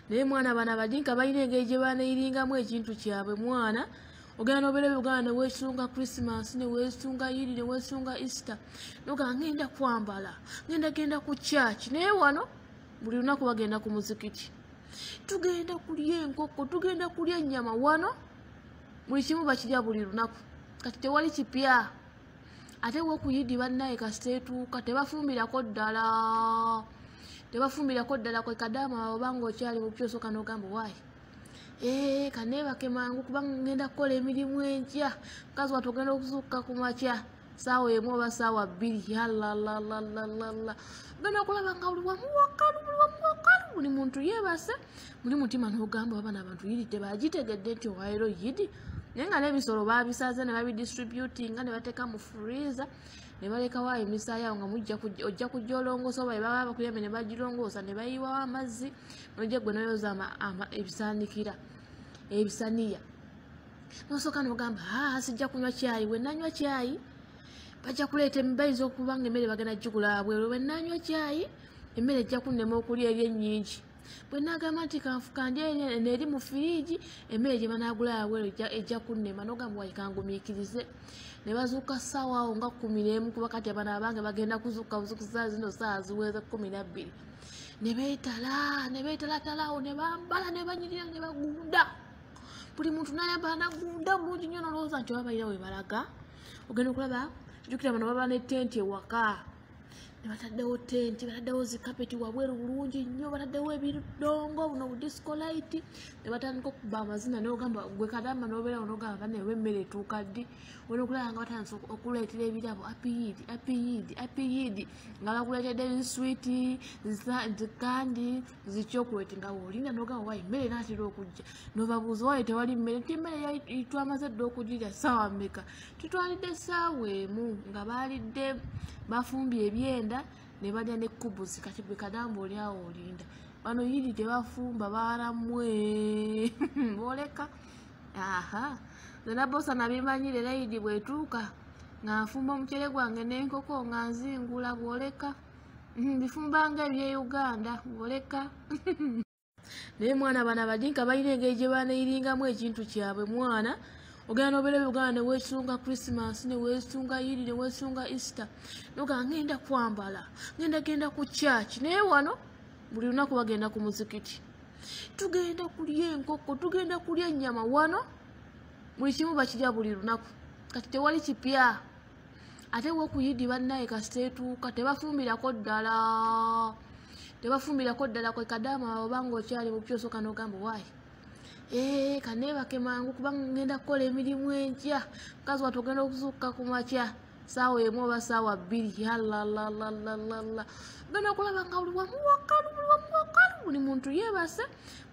Naye mwana bano abadinka balina engeri gye baneeyiringamu ekintu kyabwe. Mwana ogenda n'obeera Uganda ne weesunga Christmas, ne weesunga Yidi, ne weesunga Easter, nogamba ngenda kwambala, ngenda genda ku church. Naye wano buli lunaku bagenda ku muzikiti, tugenda kulya enkoko, tugenda kulya ennyama. Wano buli kimu bakirya buli lunaku, kati tewali kipya. Ate wokuyidi bannaye kasita etuuka tebafumbirako ddala, tebafumbirako ddala. Kwe kadaama obanga okyali mupya osooka n'ogamba waayi kaneebake mangu kuba ngenda kukola emirimu enkya. Mukazi watu ogenda okuzuukuka ku makya 1 oba 2, yalalalalala, ogenda okulaba nga buli wamu wakalu, buli wamu wakalu, buli muntu yeebase. Muli mutima n'ogamba bano abantu yidi tebagitegedde nti owayiro yidi. Naye nga n'ebisolo baabisaze ne babidistributinga ne bateeka mu freezer ne balekawo emisaayi awo nga ojja kujja olongoosa, oba baba bakuyambe ne bagirongoosa ne bayiwawo amazzi nojja gwe noyoza ebisaanikira ebisaniya. Nosooka n'ogamba sijja kunywa kyayi, bwe nanywa kyayi bajja kuleeta, bayinza okuba nga emmere bagenda gigula bweru, bwe nanywa kyayi emmere ejja kunnema okulya eri ennyingi. Bwe nagamba nti kanfukandye eri mu firiigi emmere gye banaagula wabweru ejja kunnema. Nogamba wayi kangumiikirize. Ne bazuuka ssaawa awo nga 11, kuba kati abano abange bagenda kuzuuka buzuukusa zino ssaawa ziweze 12. Ne beetala, ne beetalatala awo, ne bambala, ne banyirira, ne bagunda. Buli muntu n'ayambala n'agunda bulungi nnyo, n'olowooza nti oba balina we balaga. Ogenda okulaba, jjukira bano baba ne tenti ewaka. Ne bataddewo tenti, bataddewo zikapeti wabweru bulungi nnyo, bataddewo ebidongo buno bu disco light, ne batandika okukuba amazina. N'ogamba gwe kadamba n'obeerawo n'ogamba banne oba emmere etuuka ddi? Olina okulaba nga batandise okuleetera ebirabo, happy Eid, happy Eid, happy Eid, nga bakuleetedde ziswiti, zikandi, zichocolate, nga bw'olinda n'ogamba wayi emmere enaatera okujja. N'obabuuza wayi tewali mmere, nti emmere twamaze dda okugirya ssaawa mmeka? Tutwalidde 1 nga baalidde, bafumbye ebyenda ne balya ne kubuzi. Kati gwe kadamba oli awo olinda bano yidi tebafumba baalamwe booleka. Aha, nze nabosa nabimanyire era yidi bw'etuuka nga nfumba omuceere gwange n'enkoko nga nzingula bwoleka, bifumba nga eby'e Uganda bwoleka. Naye mwana bano abadinka balina engeri gye baneeyiringamu ekintu kyabwe. Mwana ogenda n'obeera Uganda ne weesunga Christmas, ne weesunga Yidi, ne weesunga Easter, nogamba ngenda kwambala, ngenda genda ku church. Naye wano buli lunaku bagenda ku muzikiti, tugenda kulya enkoko, tugenda kulya ennyama. Wano buli kimu bakirya buli lunaku, kati tewali kipya. Ate wokuyidi bannaye kasita etuuka tebafumbirako ddala, tebafumbirako ddala. Kwe kadaama obanga okyali mupya osooka n'ogamba waayi kaneebake mangu kuba ngenda kukola emirimu enkya. Mukazi watu ogenda okuzuukuka ku makya 1 oba 2, yalalalalala, ogenda okulaba nga buli wamu wakalu, buli wamu wakalu, buli muntu yeebase.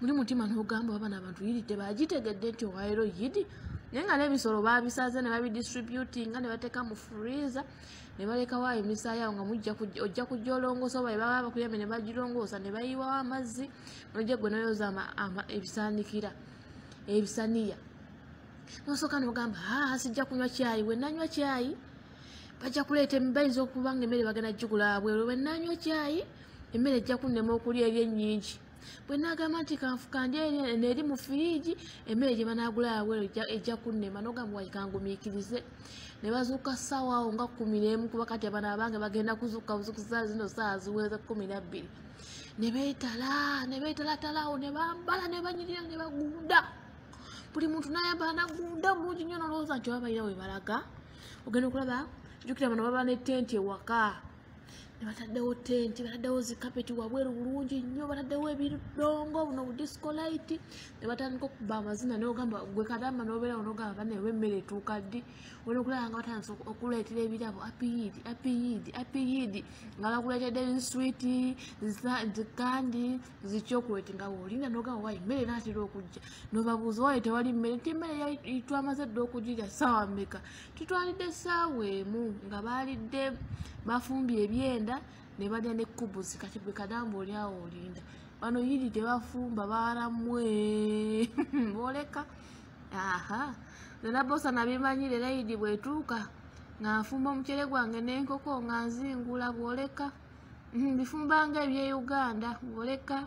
Muli mutima n'ogamba bano abantu yidi tebagitegedde nti owayiro yidi. Naye nga n'ebisolo baabisaze ne babidistributinga ne bateeka mu freezer ne balekawo emisaayi awo nga ojja kujja olongoosa, oba baba bakuyambe ne bagirongoosa ne bayiwawo amazzi nojja gwe noyoza ebisaanikira ebisaniya. Nosooka n'ogamba sijja kunywa kyayi, bwe nanywa kyayi bajja kuleeta, bayinza okuba nga emmere bagenda gigula bweru, bwe nanywa kyayi emmere ejja kunnema okulya eri ennyingi. Bwe nagamba nti kanfukandye eri mu firiigi emmere gye banaagula wabweru ejja kunnema. Nogamba wayi kangumiikirize. Ne bazuuka ssaawa awo nga 11, kuba kati abano abange bagenda kuzuukuka buzuukusa zino ssaawa ziweze 12. Ne beetala, ne beetalatala awo, ne bambala, ne banyirira, ne bagunda. Buli muntu n'ayambala n'agunda bulungi nnyo, n'olowooza nti oba balina we balaga. Ogenda okulaba, jjukira bano baba ne tenti ewaka. Ne bataddewo tenti, bataddewo zikapeti wabweru bulungi nnyo, bataddewo ebidongo buno bu disco light, ne batandika okukuba amazina. N'ogamba gwe kadamba n'obeerawo n'ogamba banne oba emmere etuuka ddi? Olina okulaba nga batandise okuleetera ebirabo, happy Eid, happy Eid, happy Eid, nga bakuleetedde ziswiti, zikandi, zichocolate, nga bw'olinda n'ogamba wayi emmere enaatera okujja. N'obabuuza wayi tewali mmere, nti emmere twamaze dda okugirya ssaawa mmeka? Tutwalidde 1 nga baalidde, bafumbye ebyenda ne balya ne kubuzi. Kati gwe kadamba oli awo olinda bano yidi tebafumba baalamwe booleka. Aha, nze nabosa nabimanyire era yidi bw'etuuka nga nfumba omuceere gwange n'enkoko nga nzingula bwoleka, bifumba nga eby'e Uganda bwoleka.